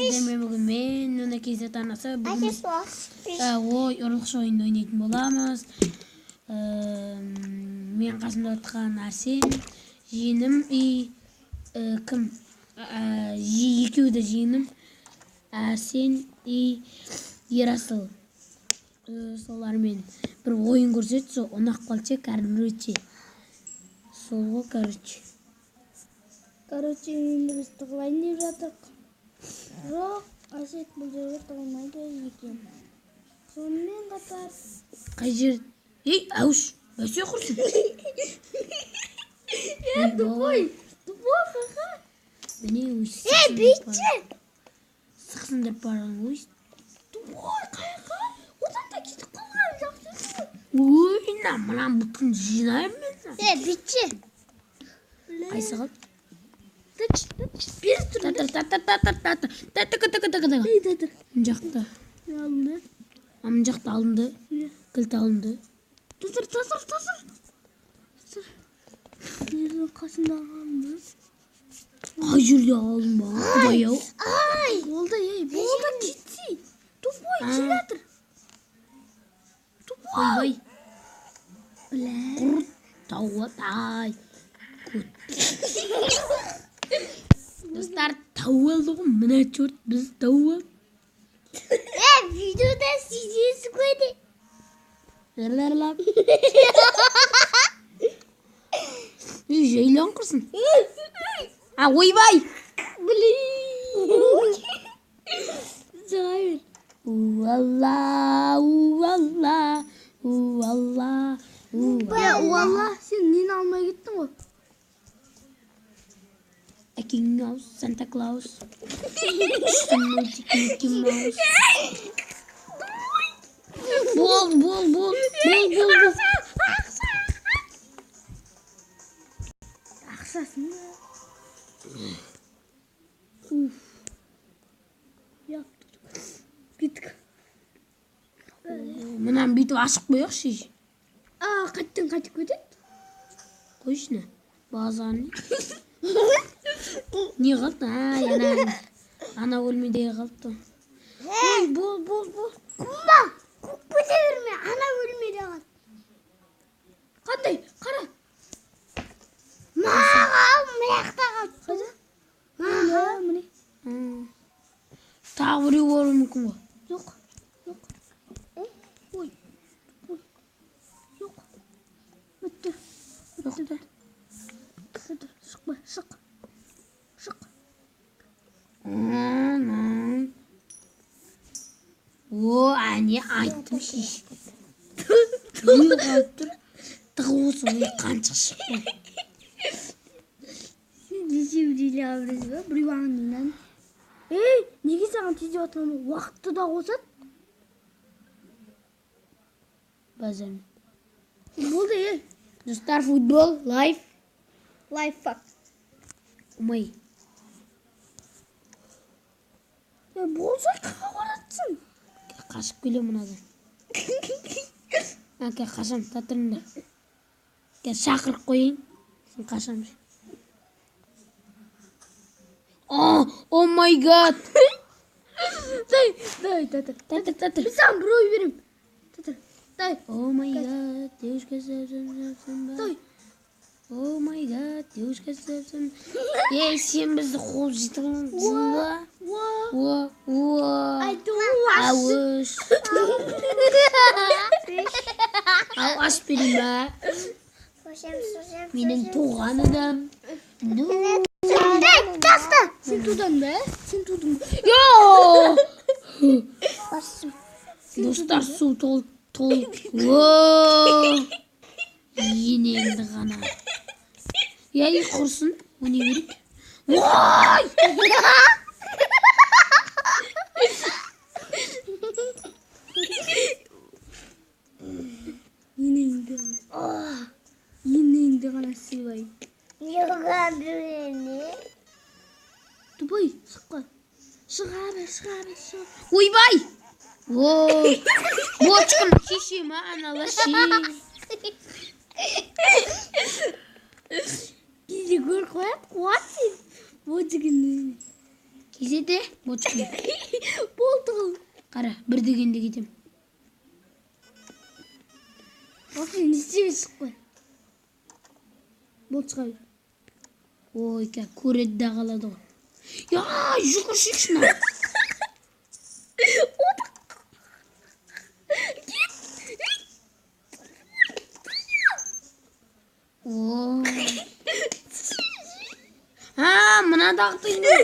Сіздермен бүгін мен, Нуна KZ арнасы. Бүгін біз ой, ұрлықшы ойынын ойнайтын боламыз. Мен қасымда отырған Арсен, жиенім и кім? Екеуі де жиенім. Арсен и Ерасыл. Солармен бір ойын көрсетті, сол ұнап қалды, короче. Сол ғой, короче. Короче, енді біз тығылайын деп жатырық. Жоқ, Әсет бұл жерге тығылмайды екен. Сонымен қатар Қай жер? Ей, әуш, бәсе құрсын. Тупой, тупой, ха-ха. Міне өйстіп. Ей, бүйтші. Сықсындырып барған өйст. Тупой, қаяққа? Одан да кетіп қалған жақсы. Ой, мына бұтын жинаймын мен. Ей, бүйтші. Қайсы қалды? Тыч, тыч, бері тұр. Та та та та та та та та та та та та та. Ей, та, та. Мына жақта. Алынды. А, мына жақта алынды. Кілт алынды. Тұр, тұр, тұр, тұр. Тұр. Жердің қасындағы алынды. Қай жерде алынба? Құдай ау. Ай! Болды, ей, болды, кетсей. Тупой, келе жатыр. Тупой. Ойбай. Бля. Құрт тауы тай. Достар, тауып алды ғой. Мына черт біз тауып алдық. Е, видеода сидесіз көде. Ла-ла-ла. Ей, жайлан құрсын. А, ойбай! Блин. Шыға бер. Уалла, уалла, уалла, уалла. Е, уалла, сен нені алмай кеттің ғой? Әкеңнің ауыз, Санта Клаус. Күшті мультик Микки Маус. Бол, бол, бол, бол, бол, бол. Ақшасын ба? Уф. Кеттік. Мынаны бүйтіп ашып қояйықшы. А, қайттан қайтып кетеді? Қойшы, базаны. Не қалды? Ай, ана бөлмедегі қалыпты. Ой, бол, бол, бол. Кумба, көк кете берме, ана бөлмеде қалды. Қандай? Қара. Маған мына жақта қалды. Қайда? Маған міне. Тағы біреу болуы мүмкін ғой. Жоқ. Жоқ. Ой. Ой. Жоқ. Бітті. Жоқ та. Бітті. Шықпа, шық. Шық. О, әне айттым шеш. Не қалып тұр? Тығылып ой, қанша шықпай. Сен нешеу дейлі білесіз ба? Біреу аңнан. Ей, неге саған тез деп жатқан уақытты да қосады? Базармен. Болды, ей. Достар, футбол, лайф. Лайфхак. Умай. Е, болса қаға баратсың. Қашып келемін мынадан. Әке, қашам, татырыңдар. Кел, шақырып қояйын. Сен қашам. О, о май гад. Дай, дай, татыр. Татыр, татыр. Мен саған бір ой беремін. Татыр, дай. О май гад, девушка совсем. Дай. О май гад, девушка совсем. Ей, сен бізді қуып жеттің ба? Уа. О, о. Ауыз. Ал, аш берейін ба? Менің туған інім. Ну. Дай, таста. Сен тудан ба? Сен тудың ба? Йо! Достар, су тол тол. О! Енеңді ғана. Ей, құрсын, о не керек? Ой! Енеңді ғана. Енеңді ғана сыйлайын. Тупой, шыққа. Шыға бер, шыға бер, шыға. Ойбай! Ой! Бочкам шеше ма, анала ше. Кейде көріп қояды, қуады сен. Бочканы. Кезете, бочкин. Бол, тығыл. Қара, бір дегенде кетем. Вообще не істемей шықпай. Бол, шыға бер. Ой, көреді да қалады ғой. Я, жүгірсейші мына. О. А, мына дақты енді.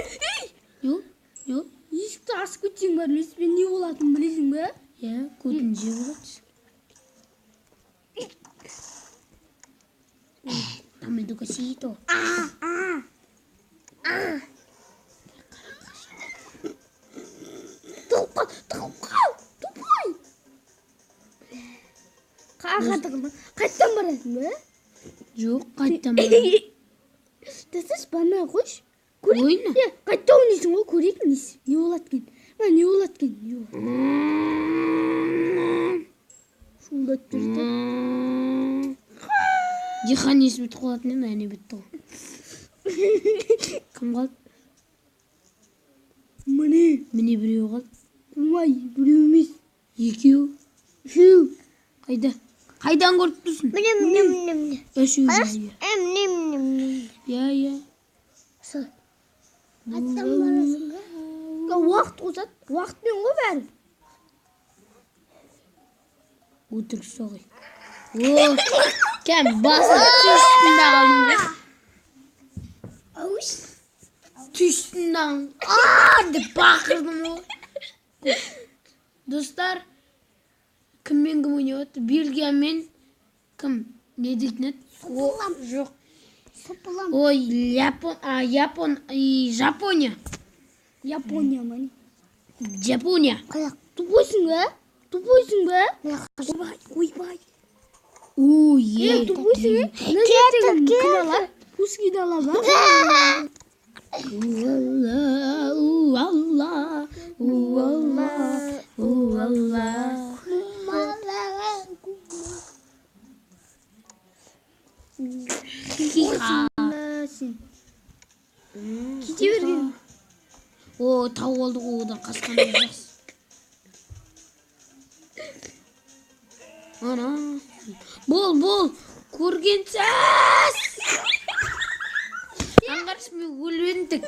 Жоқ, жоқ. Есікті ашып кетсең бар, білесің не болатынын білесің бе? Иә, көтін жеп алады. Dame tu quesito. Тығылып қал, тығылып қал, тупой. Қаға тығылма. Қайттан барасың ба? Жоқ, қайттан барамын. Тасташы, бармай ақ қойшы. Көрейік. Ойна. Е, қайта ойнайсың ғой, көрейік не болады екен. Мына не болады екен, не болады. Шуылдатып жүрді. Дихан несі бітіп қалатын еді, әне бітті ғой. Кім қалды? Міне. Міне біреу қалды. Ой, біреу емес. Екеу. Үшеу. Қайда? Қайдан көріп тұрсың? Міне, міне, міне, міне. Үшеу. Міне, міне, міне. Иә, иә. Сол. Қайтадан барасың ба? Уақыт озады. Уақытпен ғой бәрі. Өтірік соғай. О, кәм басы түстінде қалдым ғой. Ауыз. Түстінде қалдым. А деп бақырдым ғой. Достар, кіммен кім ойнап жатыр? Бельгия мен кім? Не дейтін еді? О, жоқ. Сопылам. Ой, Япон, а, Япон, и Жапония. Япония ма не? Жапония. Қазақ. Тупойсың ба? Тупойсың ба? Ойбай, ойбай. Ой, Е, е. тупойсың е? Мына Кетті, жердегі кім кетті. алады? Пускиді ала ма? Алла, у Алла, у Алла, у Алла. Хиха. Сен. Кете берген. О, тауып алдық ғой, одан қасқаннан жақсы. Ана. Бол, бол, көргенсіз. Аңғаршы, мен өліп едім тек.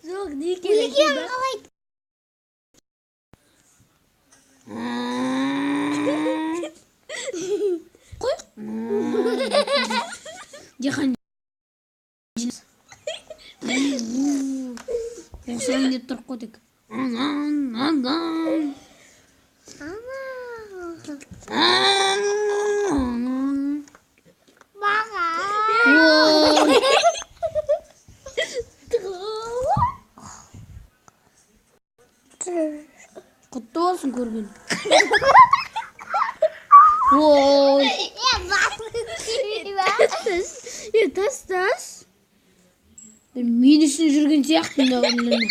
Жоқ, не екенін Өлген қалай? Қой. Дихан. Осылай деп тұрып қой тек. Анан, анан. Анан. Баға. Ой. Құтты болсын көрген. Ой. Е, тас, тас. Мен үшін жүрген сияқты мына күндерде.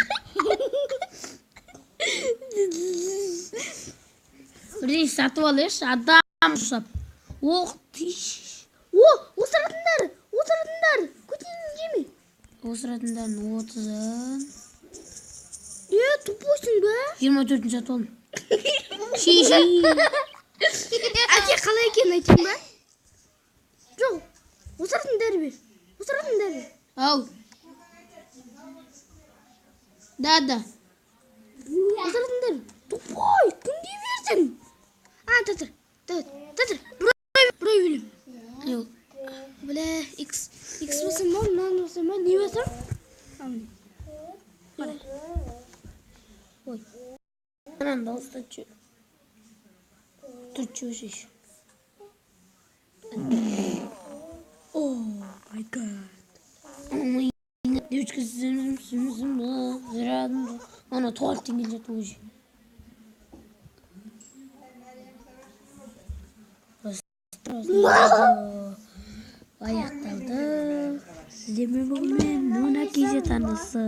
Бірдеңе сатып алайықшы, адам ұқсап. Ох, тиш. О, осыратындар, осыратындар. Көтенін жеме. Осыратындардың 30-ын. Е, тупойсың ба? 24-ін сатып алдым. Ши-ши. Әке, қалай екенін айтайын ба? Жоқ, осыратын дәрі бер. Осыратын дәрі бер. Ау. Да, да. Осыратын дәрі. Тупой, кімге бердің? А, тұр, тұр, тұр, тұр. Бір өлім. Жоқ. Бля, X, X басам ба, мынаны басам ба, не басам? А, міне. Қара. Ой. Ананы дауыстатшы. Түртші өшейші. О, май гад. Девочка, ана туалеттен келе жатыр уже. Аяқталды. Сіздермен бүгін мен Нуна Кизет арнасы.